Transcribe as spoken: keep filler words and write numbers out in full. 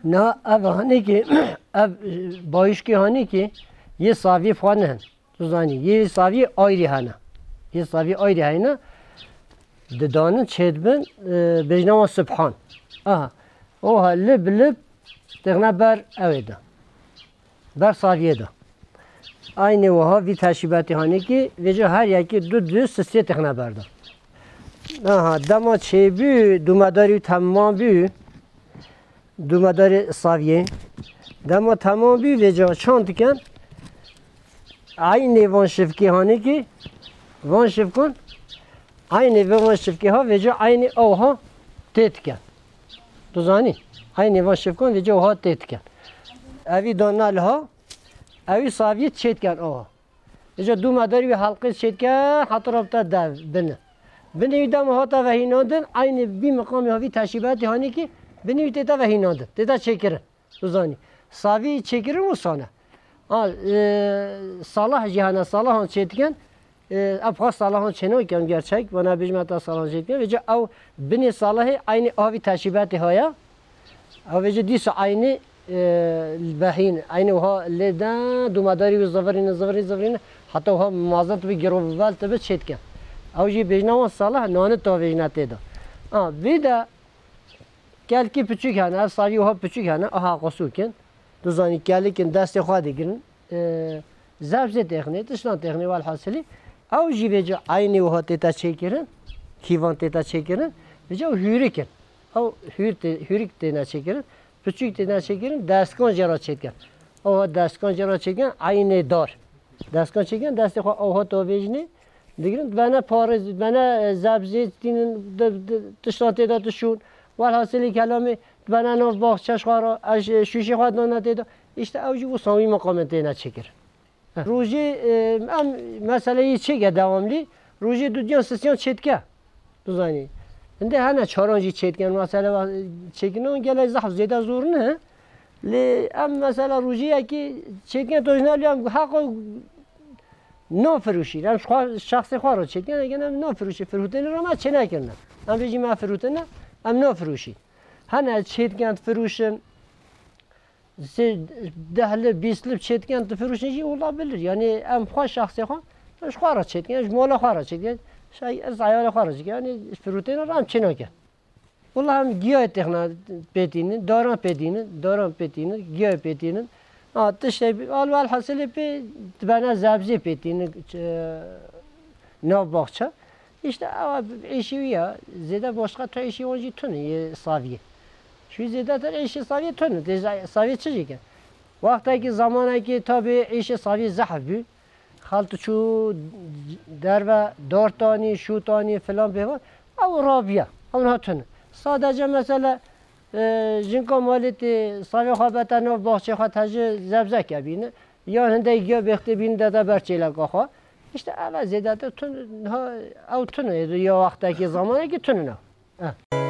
Niha ev hanîkî, ev bayişkê hanîkî yê saviyê xwe nihin. Tu zanî, yê saviyê ayrî hene. Yê saviyê ayrî hene. Didanin çêdibin, e, bêjna wan subhan. Aha. Oha lib lib têxine ber ewê de. Ber saviyê de. Aynê wiha vî teşîbetê hanîkî vêca her yekî du du sisiyê têxine ber de. Aha, dema çêbû, dûmedarî temam bû. Dûmedarê saviyê. Dema temam bî, vêca çand dikin. Eynê van şivkê hanîkî, van şivkan, eynê van şivkê ha, vêca eynê ew ha tê dikin. Tu zanî? Eynê van şivkan vêca ew ha tê dikin. Evî dana li ha, ewî saviyê çê dikin ew ha. Îca dû medarî wî helqê çêdike, heta rabta dev, bini. Binê wî dema hata vehînandin, eynî vî miqamê ha vî teşîbetê hanîkî, binê wî têta vehînandin, têta çêkirin. Tu zanî. Savî çêkirin wisa ne. Ha, e, salah jî hene, salahan çêdikin. E, ev xwe salahan çênakin gerçek, bana bêjim heta salahan çêdikin. Vêca ew binê salahê eynî a vî teşîbetê haya. Ew vêca dîsa eynî, e, vehîn, eynî wiha lê de dûmedarî wî zivirîne, zivirîne, zivirîne, heta wiha mazin dibe, girovel dibe, çêdike. Ew jî bêjna wan salah, nane tavêjine tê de. A, vî de kelkî piçûk hene, ev savî wiha piçûk hene, aha qusûk in. Tu zanî, kelik in, destê xwe digirin. E, zebzê têxinê, tiştan têxinê, welhasilî. Ew jî vêca eynî wiha têta çêkirin, kîvan têta çêkirin, vêca ew hûrik in. Ew hûr tê-, hûrik têne çêkirin, piçûk têne çêkirin, destkan jê re çêdikin. Ew destkan jê re çêdikin, eynê dar. Destkan çêdikin, destê xwe ew ha tavêjinê, digirin, dibene parêz, dibene, e, zebzê tînin, di, di, tiştan têda dişûn. Welhasilî kelamê, dibene nav baxçe ji xwe re, eş-, şûşê xwe dana têda. Îşte ew jî wisa wî miqamê têne çêkirin. Rojê, e, em meseleyê çêke dewamlî, rojê dudiyan sisiyan çêdike. Tu zanî. Hindê hene çaran jî çêdikin, mesele çêkinan gelek zehf zêde zor ne. Lê em mesela rojê yekê çêdikin, tu jina lê em heqo nafiroşîn. Em ji xwe, şexsê xwe re çêdikin, eger em nafiroşîn, firûtênê re me çênekirine. Em bêjî me firûtine, em nafiroşîn. Hene çêdikin, difiroşin. Sê deh lib, bîst lib çêdikin, difiroşin jî olabilir. Yani em xwe şexsê xwe, em ji xwe re çêdikin, ji mala xwe re çêdikin, şey, ez eyalê xwe re çêdikin. Yani firûtêne re em çê nakin. Wela em giyayê têxine pêtînin, daran pêtînin, daran pêtînin, giyayê pêtînin. Ha, tiştê, al, welhasilê pê dibene zebzê pêtînin, e, nav baxçe. Îşte ew îşî wî ya, zêde başqa tu îşî wan jî tune yê saviyê. Şu zêdetir îşê saviyê tune, tê saviyê çi jî ke? Wextekî, zamanekî tabî îşê saviyê zehf bû. Xelk diçû derve, dar tanî, şû tanî, filan bêvan. Ew rabiye, ew niha tune. Sadece mesela, e, jinka malê tê savê xwe bete nav baxçê xwe tejî zebzeke bîne. Yan hindek giya bêxtê bîne dete ber çêleka xwe. Îşte ev e zêdetir tun, niha ew tune ya wextekî zamanekî tune ne. Eh.